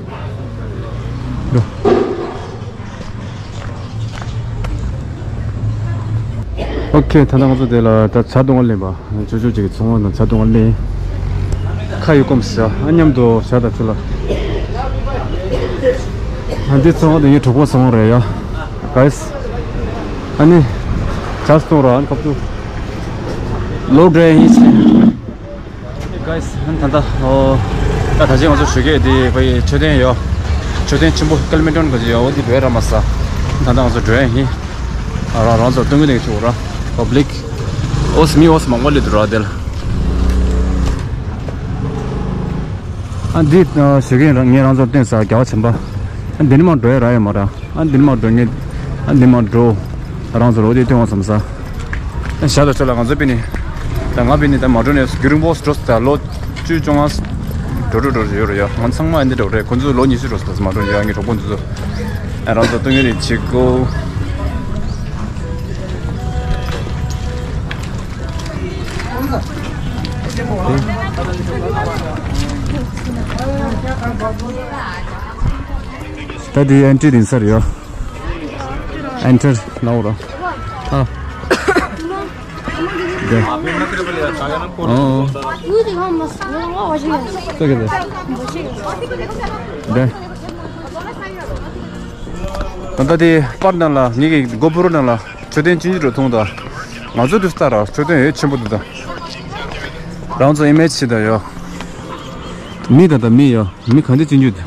ཨོ་ཁེ། ད་ལྟ་ང་ཚོ་དེ་ལ་ད་ཇ་བཏུང་བ་ལེན་པ། ཅོ་ཅོ་ཅིག་གི་ཚོང་བ་ནང་ཇ་བཏུང་བ་ལེན། ཁ་ཡོད་སྐོམ་ཟ། ཨ་མཉམ་དུ་ཇ་དང་ཆུ་ལ། ཨ་འདི་ཚོང་བ་དེ་ངའི་གྲོགས་པོ་ཚོང་བ་རེད་ཡ། གའི་སི། ཨ་ནི། ཇ་བཏུང་ར་ཨ་ནི་ཁབ་ཏུ། ལོ་འདྲེ་ཡིན་ཟེར། Guys, ད་ལྟ་ཨོ། ད་ད་ཅི་ང་ཚོ་ཞོགས་ཀས་དེ་ཕ་གི་མཆོད་རྟེན་ཡོད། མཆོད་རྟེན་ཆེན་པོ་ཀེ་ལི་མི་ཊོན་ག་ཅི་ཡོད་འོ་དེ་འགྲོ་ཡ་ར་མ་ས། ད་ལྟ་ང་ཚོ་འགྲོ་ཡ་ཡིན། ཨ་ར་རང་ཚོ་སྟོན་གི་དེ་ཆུ་ར། པབ་ལིག་ཨོ་སི་མི་ཨོ་སི་མང་པོ་ལི་འདུག་ར་དེ་ལ། ཨ་འདི་ཞོགས་ཀས་རང་ངས་རང་ཚོར་སྟོན་ས་རྒྱལ་བ་བྱམས་པ། ཨ་འདི་ནི་མ་འགྲོ་ཡ་ར་ཡ་མ་ར། ཨ་འདི་ནི་མ་འགྲོ་ངས། ཨ་འདི་མ་འགྲོ། རང་ཚོར་འོ་དེ་སྟོན་བ་བསམ་ས། ཞག་དང་ཆུ་ལ་ང་ཚོ་པི་ནི། ད་ང་པི་ནི་ད་མ་འགྲོ་ནས་རྒྱུན་རིང་པོ་འགྲོ་ད་ལོ་བཅུ་བཅོ་ལྔ། འགྲོ་འགྲོ་འགྲོ་ཡོད་རེད་ཡ། ང་ཚང་མ་འདི་འགྲོ་རེད། ཁོ་ཚོ་ལོ་ཉི་ཤུ་འགྲོ་ད་མ་འགྲོ་ཡ། ངའི་གྲོགས་པོ་འདི་ཚོ། ཨ་རང་ཚོ་སྟོན་གྱི་རེད་ཅིག་གོ། ད་དེ་ཨེན་ཊི་རི་རིང་ས་རེད་ཡ། Enter now ར། ཨ། དེ། ཨོ། དེ་ག་དེ། དེ། ད་ལྟ་དེ་པར་ནང་ལ་ངེད་ཀྱི་སྒོ་ཕུ་རུ་ནང་ལ་མཆོད་རྟེན་ཆུང་ཆུང་འགྲོ་ཐུང་ད། ང་ཚོ་དུས་ལྟར་ར་མཆོད་རྟེན་ཡོད་ཆེན་པོ་འདུག་ད། རང་ཚོ་ཨི་མེ་ཇི་ད་ཡོད། མི་ད་ད་མི་ཡོད། མི་གང་དེ་ཆུང་ཆུང་དེ།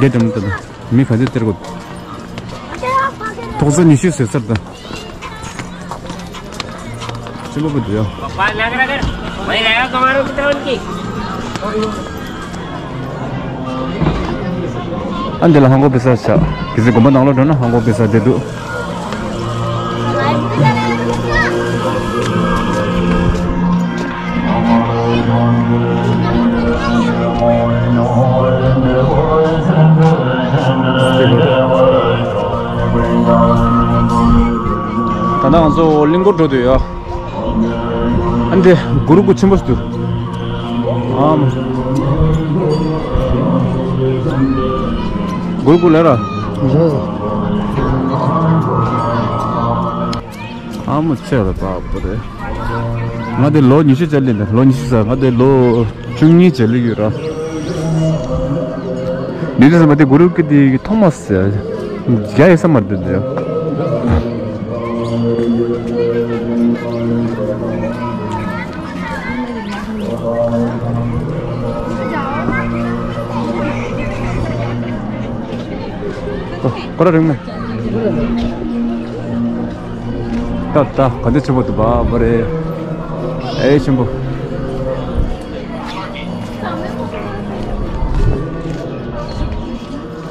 དེ་དམ་ད་ད། མི་ག་ཚོད་སྟེར་དགོས། ཐོག་ས་ཉི་ཤུ་ཟེར་སར་ད། ཆེན་པོ་པོ་འདུག་ཡ། ཨ་འདི་ལ་ཧང་གོ་པི་ས་ཆགས། གི་ཟི་དགོན་པ་ནང་ལོགས་འགྲོ་ན་ཧང་གོ་པི་ས་དེ་འདུག་ད་ལྟ་ང་ཚོ་གླིང་སྐོར་འགྲོ་འདོད་ཡོད། ཨ་འདི་གུ་རུ་གུ་ཆེན་པོ་ཞིག་འདུག་ཨ་མ། གུ་རུ་གུ་ལེ་ར། ཨ་མ་ཆེ་ར་པ་པོ་རེད། ང་དེ་ལོ་ཉི་ཤུ་ཙམ་ལས་འདས། ལོ་ཉི་ཤུ་ཙམ། ང་དེ་ལོ་བཅུ་གཉིས་ཙམ་ལས་ཡོད་ར། འདི་དུས་ཙམ་པ་དེ་གུ་རུ་གི་དེ་མཐོང་མ་སོང་། རྒྱ་ཡོད་ས་མ་རེད་འདི། ཁོ་ར་རིང་མེད། ད་ད་ག་འདི་ཆེན་པོ་འདུག་པ་པོ་རེད། ཨེ་ཆེན་པོ།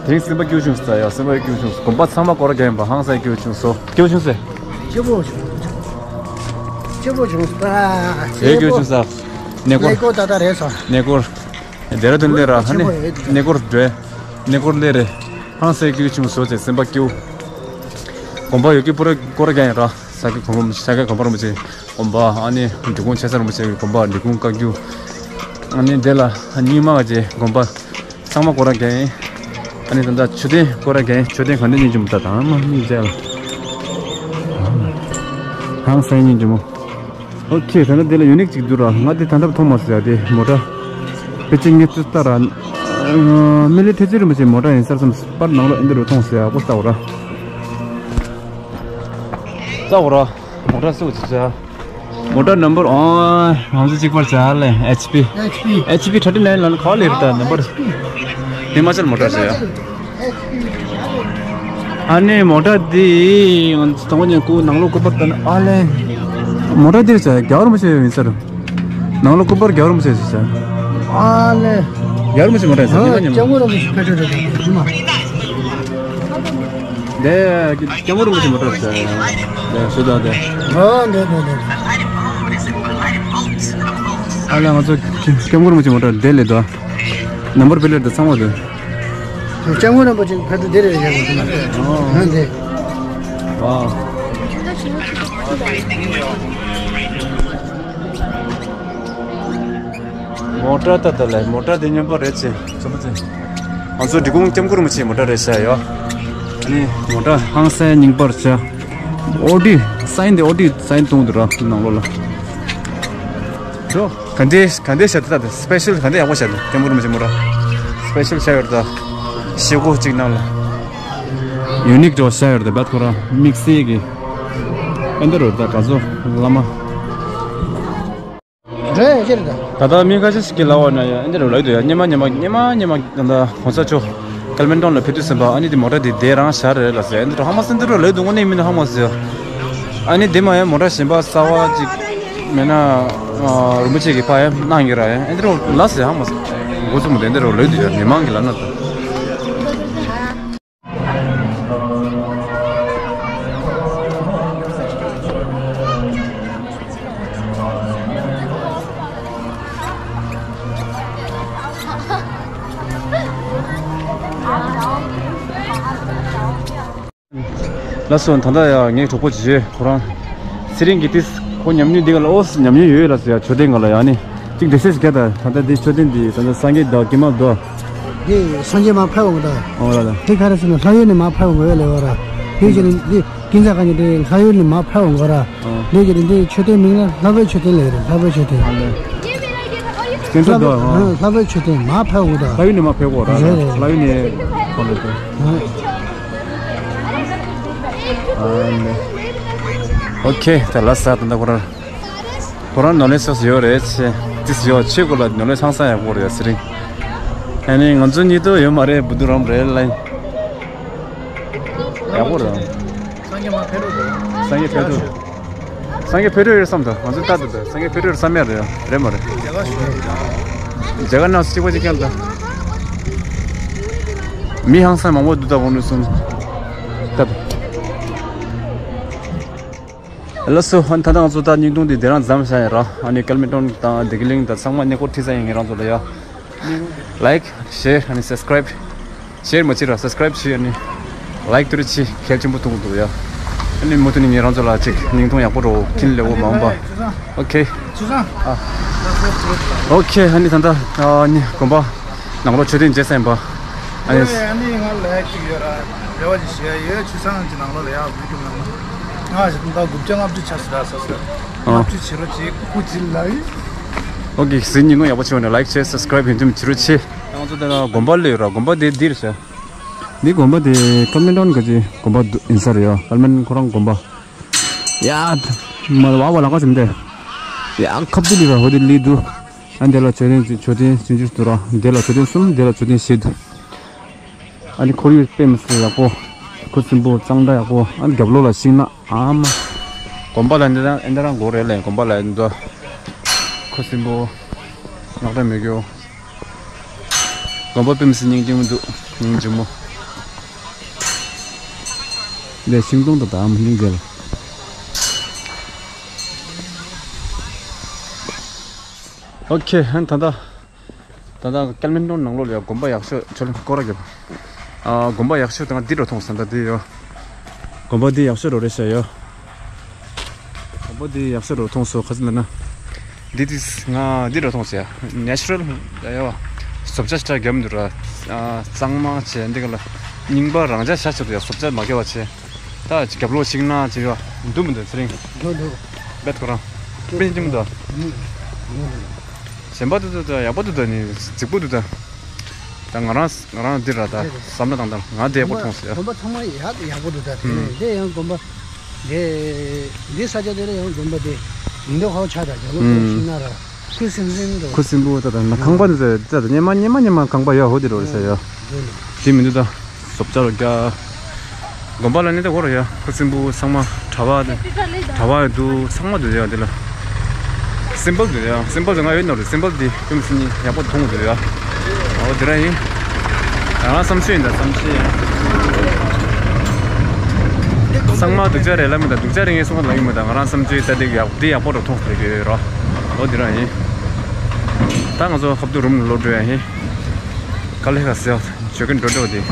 དེ་རིང་སེམས་པ་སྐྱིད་པོ་བྱུང་སོང་ཡ། སེམས་པ་སྐྱིད་པོ་བྱུང་སོང་། དགོན་པ་ཚང་མ་སྐོར་ར་རྒྱག་ཡིན་པ་ཧང་སང་སྐྱིད་པོ་བྱུང་སོང་། སྐྱིད་པོ་བྱུང་སོང་། སྐྱིད་པོ་བྱུང་། སྐྱིད་པོ་བྱུང་སོང་། ད་ཨེ་སྐྱིད་པོ་བྱུང་སོང་། གནས་སྐོར། གནས་སྐོར་ད་ལྟ་རེད་སོང་། གནས་སྐོར། དེ་ར་དོན་ལས་ར་ཧ་ནི་གནས་སྐོར་འགྲོ། གནས་སྐོར་ལས་རེད། ཧང་སང་སྐྱིད་པོ་བྱུང་སོང་ཟེར། སེམས་པ་སྐྱིད་པོ། དགོན་པ་ཡོད་ཀྱི་པུ་ར་སྐོར་ར་རྒྱག་ཡིན་ར། ས་སྐྱ་གོང་མ། ས་སྐྱ་གོང་མ་རིན་པོ་ཆེ་དགོན་པ། ཨ་ནི་འབྲི་གུང་ཆེ་ས་རིན་པོ་ཆེ་གི་དགོན་པ། འབྲི་གུང་བཀའ་བརྒྱུད། ཨ་ནི་དེ་ལ་རྙིང་མ་གི་དགོན་པ་ཚང་མ་སྐོར་ར་རྒྱག་ཡིན། ཨ་ནི་ད་ལྟ་མཆོད་རྟེན་སྐོར་ར་རྒྱག་ཡིན། མཆོད་རྟེན་ག་འདྲ་སྙིང་རྗེ་མོ། ད་དང་མ་སྙིང་རྗེ་ལ། ཧང་སང་སྙིང་རྗེ་མོ། ཨོ་ཁེ། ད་ནི་དེ་ལ་ཡུ་ནིག་ཅིག་འདུག་ར། ང་དེ་ད་ལྟ་མཐོང་མ་སོང་ཡ། དེ་མོ་ཊ་ཕལ་ཆེར་ངས་ཚུར་ལྟ་ར། ཨ་མི་ལི་ཐེ་ཚེ་རིན་པོ་ཆེ་མོ་ཊ་ཡིན་ས་རེད་བསམ། པར་ནང་ལོགས་ཨེ་འདི་རུ་མཐོང་སོང་ཡ། ཨོ་ལྟ་འོ་ར། ལྟ་འོ་ར། མོ་ཊ་སུ་ཅིག་ཟེར། མོ་ཊ་ནམ་བར། ཨོ་ང་ཚོ་གཅིག་པར་ཟེར་ལེ། ཨེཆ་པི། ཨེཆ་པི། ཨེཆ་པི་ཐར་ཊི་ནའིན་ལ་ནི་ག་ལེ་རེད། ད་ནམ་བར་ཧི་མ་ཅལ་མོ་ཊ་ཟེར་ཡ། ཨ་ནི་མོ་ཊ་འདི་ང་ཚོ་དང་པོ་ཉིད་སྐུ་ནང་ལོགས་སྐུ་པར་ལྟ་ན། ཨ་ལེ། མོ་ཊ་འདིར་ཟེར་རྒྱལ་བ་རིན་པོ་ཆེ་ཡིན་ཟེར། ནང་ལོགས་སྐུ་པར་རྒྱལ་བ་རིན་པོ་ཆེ་ཟེར། ཨ་ལེ། རྒྱལ་བ་རིན་པོ་ཆེ་མོ་ཊ་ཡིན་ཟེར། ཨ་ཉི་མ་ཉི་མ། སྐྱབས་མགོན་རིན་པོ་ཆེ་ཕེབས་འགྲོ་འདྲ་འདུག་ཉི་མ། འདི་སྐྱབས་མགོན་རིན་པོ་ཆེ་མོ་ཊ་ཟེར། འདི་ཞུ་དང་འདི། ཨོ་འདི་འདི་འདི། ཨ་ལེ་ང་ཚོ་སྐྱབས་མགོན་རིན་པོ་ཆེ་མོ་ཊ་འདི་ལས་དོ། ནམ་བར་པི་ལེ་ཊི་དང་ཚང་མ་དེ། སྐྱབས་མགོན་རིན་པོ་ཆེ་ཕེབས་འགྲོ་འདི་རེད་ཟེར་གི་འདུག་ཨོ། ཨ་འདི། ཝའོ། མོ་ཊ་ད་ད་ལེ། མོ་ཊ་དེ་སྙན་པོ་རེད་ཅེ། ཚོ་མ་ཚེ། ང་ཚོ་འབྲི་གུང་སྐྱབས་མགོན་རིན་པོ་ཆེའི་མོ་ཊ་རེད་ཤག་ཡོ། ཨ་ནི་མོ་ཊ་ཧང་སང་རྙིང་པར་ཤག་ཨོ་ཌི་སའིན་དེ། ཨོ་ཌི་སའིན་གཏོང་དུ་ར་ནང་ལོགས་ལ། འགྲོ། ག་འདྲའི་ག་འདྲའི་ཤག་ད་ད་སི་པེ་ཤལ་ག་འདྲ་ཡག་པོ་ཤག་ད། སྐྱབས་མགོན་རིན་པོ་ཆེ་མོ་ཊ་སི་པེ་ཤལ་ཤག་ཡོད་ད། ཤེལ་སྒོ་གཅིག་ནང་ལ། ཡུ་ནིག་འགྲོ་ཤག་ཡོད་ད། བད་ཁོ་ར་དམིགས་བསལ་གྱི་ཨེ་འདྲ་རོ་ད་ག་ཚོད་བླ་མ། འགྲོ་ཡ་ཅི་རེད་ད། ད་ལྟ་མི་ཁ་ཤས་ཤིག་གིས་ལབ་པ་ན་ཡ་ཨེ་འདྲ་རོ་ལབ་འདུག་ཡ། སྔོན་མ་སྔོན་མ་སྔོན་མ་སྔོན་མ་ད་ལྟ་གོང་ས་མཆོག་ཀལ་མན་ཊོན་ལ་ཕེབས་དུས་ཙམ་པ་ཨ་ནི་དེ་མོ་ཊ་དེ་དེ་རང་བཞག་རེད་ལབ་ཟེར། ཨེ་འདྲ་རོ་ཧ་མ་སེ་འདི་རོ་ལབ་འདུག་དངོས་གནས་མིན་ན་ཧ་མ་སེ་ཡ། ཨ་ནི་དེ་མ་ཡ་མོ་ཊ་གཞན་པ་གསར་པ་ཅིག་མེད་ན་རིན་པོ་ཆེ་གིས་ཕར་ཡ་གནང་གི་ར་ཡ། ཨེ་འདྲ་རོ་ལབ་ཟེར་ཧ་མ་སེ། འགོ་རྩོམ་དེ་ཨེ་འདྲ་རོ་ལབ་འདུག་ཡ། མི་མང་གིས་ལབ་ན་ད། ལགས་སོ། ད་ལྟ་ཡ་ངའི་གྲོགས་པོ་ཅིག་ཡོད། ཁོ་རང་ཚེ་རིང་གིས་ཏིས་ཁོ་ཉམས་མྱོང་འདི་ག་ལ་ཨོ་ཉམས་མྱོང་ཡོད་ལ་ཟེར་ཡ། མཆོད་རྟེན་ག་ལ་ཡ་ནི་གཅིག་འགྲེལ་བཤད་ཞིག་རྒྱག་ད། ད་ལྟ་འདི་མཆོད་རྟེན་འདི་ད་ལྟ་སངས་རྒྱས་དང་ཀྱེ་མ་དོ། འདི་སངས་རྒྱས་མར་ཕེབས་འོང་ད། ཨོ་ལ་ལ། འདི་ག་རེ་ཟེར་ན་ལྷ་ཡུལ་ནས་མར་ཕེབས་འོང་བས་ལེ་བ་ར། འདི་ཅི་ནི་འདི་ཀུན་བཟང་ག་ནི་འདི་ལྷ་ཡུལ་ནས་མར་ཕེབས་འོང་ག་ར། ཨོ། འདི་ཅི་ནི་འདི་མཆོད་རྟེན་མིང་ལ་ལྷ་བའི་མཆོད་རྟེན་ལེ་རེད། ལྷ་བའི་མཆོད་རྟེན། ཨ་ལེ། ཀུན་བཟང་དོ། ལྷ་བའི་མཆོད་རྟེན་མར་ཕེབས་འོང་ད། ལྷ་ཡུལ་ནས་མར་ཕེབས་འོང་ར། རེད་རེད། ལྷ་ཡུལ་ནས་ཁོང་ལ་དོ། ཨ་ལེ། ཨོ་ཁེ། ད་ལ་ས་ད་ད་ཁོ་ར། ཁོ་རང་ནོར་ལེ་སོགས་ཡོད་རེད་ཆེ། ཏིས་ཡོད་ཆེ་གོ་ལ་ནོར་ལེ་ཧང་སང་ཡག་པོ་རེད་ཟེར་རིང་། ཨ་ནི་ང་ཚོ་གཉིས་དོ་ཡོད་མ་རེད། བུ་དུ་རམ་རེད་ལ། ཡག་པོ་རེད། སངས་རྒྱས་མ་ཕེབས་རོགས་རེད། སངས་རྒྱས་ཕེབས་རོགས། སངས་རྒྱས་ཕེབས་རོགས་ཡོད་བསམ་ད། ང་ཚོ་ལྟ་དུ་ད་སངས་རྒྱས་ཕེབས་རོགས་བསམ་ཡ་རེད། རེད་མ་རེད། མཇལ་ཁ་གནང་སུ་གཅིག་པ་གཅིག་རྐྱང་ད། མི་ཧང་སང་མང་པོ་འདུག་ད་གོང་ནས་གསུམ་ལྟ་དུ། ལགས་སོ། ཨ་ནི་ད་ལྟ་ང་ཚོ་ད་བརྙན་ཐུང་འདི་དེ་རང་མཚམས་བཞག་ཡིན་ར། ཨ་ནི་ཀལ་མན་ཊོན་དང་བདེ་སྐྱིད་གླིང་དང་ཚང་མ་གནས་སྐོར་ཁྲིད་ས་ཡིན། ངེད་རང་ཚོ་ལ་ཡ། ལའིཀ། ཤེར། ཨ་ནི་སབ་སི་ཀ་རའིབ། ཤེར་མ་བྱེད་ར་སབ་སི་ཀ་རའིབ་བྱེད། ཨ་ནི་ལའིཀ་ཏུ་རེ་བྱེད། གལ་ཆེན་པོ་མཐོང་གི་འདུག་ཡ། ཨ་ནི་མུ་མཐུད་ནས་ངེད་རང་ཚོ་ལ་ཅིག་བརྙན་ཐུང་ཡག་པོ་རོ་ཁྱིན་ལེ་འོ་མ་འོངས་པ། ཨོ་ཁེ། ཨོ་ཁེ། ཨ་ནི་ད་ལྟ་ཨ་ནི་དགོན་པ་ནང་ལོགས་མཆོད་རྟེན་མཇལ་ས་ཡིན་པ། ཨ་ནི། ཨ་ནི་ང་ལ་ཅིག་ཡོད་ར། རེ་བ་ཅིག་བྱེད་ཡ་ཡོད། ཆུ་ཚང་གི་ནང་ལོགས་ལ་ཡ་བི་ཌིའོ་ནང་ལ། ང་ཞིག་ད་དགུ་བརྒྱ་ལྔ་བཅུ་ཆགས་སོང་ར་ས་ས། ཨ། ལྔ་བཅུ་བྱེད་རོགས་བྱེད། སྐུ་ཚེ་ལ་ཡིན། ཨོ་ཁེ། གཟིགས་ཉིན་ནོ་ཡག་པོ་བྱེད་པ་ནས་ལའིཀ་ཤེར་སབ་སི་ཀ་རའིབ་ཡིན་དུས་བྱེད་རོགས་བྱེད། ང་ཚོ་ད་ལྟ་དགོན་པ་ལ་ཡོད་ར། དགོན་པ་དེ་འདིར་ཤག་འདི་དགོན་པ་དེ་ཀལ་མན་ཊོན་གི་ཅིག་དགོན་པ་འདུག་ཡིན་ས་རེད་ཡ། ཀལ་མན་ཊོན་ཁོ་རང་དགོན་པ། ཡ། མ་ལ་བ་བ་ལ་ཀ་ཙམ་དེ། ཡ་ཁབ་ཏུ་ལི་ར་ཧོ་དེ་ལི་དུ། ཨ་འདི་ལ་མཆོད་རྟེན་ཅིག་མཆོད་རྟེན་བྱིན་གྱིས་བརྡུང་ར། འདི་ལ་མཆོད་རྟེན་གསུམ། འདི་ལ་མཆོད་རྟེན་བཞི་འདུག་ཨ་ནི་ཁོར་ཡུག་དཔེ་མི་སྲིད་ཡག་པོ། ཁུ་སིམ་པོ་གཙང་སྦྲ་ཡག་པོ། ཨ་ནི་རྒྱབ་ལོགས་ལ་ཤིང་ནགས་ཨ་མ། དགོན་པ་ལ་འདི་རང་འདི་རང་སྒོ་རེད་ལེ། དགོན་པ་ལ་འདི་ཁུ་སིམ་པོ་ངག་སྒྲ་མི་རྒྱུ། དགོན་པ་དཔེ་མི་སྲིད་སྙིང་རྗེ་མོ་འདུག་སྙིང་རྗེ་མོ། འདི་ཤིང་སྡོང་དང་ད་ཨ་མ་སྙིང་རྗེ་ལ། ཨོ་ཁེ། ཨ་ནི་ད་ལྟ། ད་ལྟ་ཀལ་མན་ཊོན་ནང་ལོགས་ལ་ཡ་དགོན་པ་ཡག་ཤོས་ཆོ་ལེ་སྐོར་ར་རྒྱབ། ཨ། དགོན་པ་ཡག་ཤོས་དང་འདི་འགྲོ་མཐོང་སོང་། ད་འདི་ཡོད། དགོན་པ་འདི་ཡག་ཤོས་རོ་རེད་ཤག་ཡོད། དགོན་པ་འདི་ཡག་ཤོས་རོ་མཐོང་སོང་། ག་ཚོད་ལབ་ན། འདི་དེ་ང་འདི་འགྲོ་མཐོང་སོང་ཡ། ནེ་ཅུ་རལ་ཡ་ཡོད། བཟོ་བཅའ་ཞིག་བརྒྱབ་འདུག་ར། ཨ། གཙང་མ་བྱས་འདི་ག་ལ་རྙིང་པ་རང་འཇགས་བྱས་འདུག་ཡ། བཟོ་བཅའ་མ་བརྒྱབ་པ་བྱས། ད་རྒྱབ་ལོགས་ཤིང་ནགས་ཅིག་ཡོད། འདུག་མི་འདུག་ཚེ་རིང་། འདུག་འདུག་བེད་ཁོ་རང་། དཔེ་ཅིག་མི་འདུག་གཞན་པ་འདུག་འདུག་འདུག་ཡག་པོ་འདུག་ད་ནི་རྫིག་པོ་འདུག་ད། ད་ང་རང་ང་རང་འདི་ར་ད་བསམ་བློ་བཏང་སྟངས་ང་འདི་ཡག་པོ་མཐོང་སོང་ཡ། དགོན་པ་ཚང་མ་ཡག་ཡག་པོ་འདུག་ད་དེ་ནས་འདི་ཡང་དགོན་པ་འདི་འདི་ས་ཆ་དེ་ལ་ཡང་དགོན་པ་འདི་མི་འདུག་ཧོ་ཆ་ད་རྒྱབ་ལོགས་ཤིང་ནགས་ར། ཁུ་སིམ་སིམ་འདུག་ཁུ་སིམ་པོ་ད་ད་ན་ཁང་པ་འདི་ད་ད་སྙེ་མ་སྙེ་མ་སྙེ་མ་ཁང་པ་ཡོད་ཧོ་འདི་རོ་རེད་ས་ཡོད། འདི་མི་འདུག་ད། བཟོ་བཅའ་རོ་རྒྱ། དགོན་པ་ལ་ནི་ད་གོ་རོ་ཡ། ཁུ་སིམ་པོ་ཚང་མ་གྲྭ་པ་གྲྭ་པ་འདུག་ཚང་མ་འདུག་ཡ་འདི་ལ། སིམ་པལ་འདུག་ཡ། སིམ་པལ་འདི་ང་ཡོད་ནོ་རེད། སིམ་པལ་འདི་དཔེ་མི་སྲིད་ཡག་པོ་མཐོང་འདུག་ཡ། འོ་འདི་ར་ཡིན། ང་རང་བསམ་ཤེས་ཡིན་ད་བསམ་ཤེས་ཡིན། ཚང་མ་སྡུག་ཅག་རེད་ལབ་མི་ད། སྡུག་ཅག་རེད་ངས་གསུང་ག་ལབ་ཡིན་མི་ད། ང་རང་བསམ་ཚུལ་ད་འདི་ཡག་འདི་ཡག་པོ་རུ་མཐོང་ཟེར་གི་ཡོད་རོ། འོ་འདི་ར་ཡིན། ད་ང་ཚོ་ཁབ་ཏུ་རུམ་ལོག་འགྲོ་ཡ་ཡིན། དཀའ་ལས་ཁག་ཟེར་བ་ཇོ་ཀིན་འགྲོ་འགྲོ་དེ།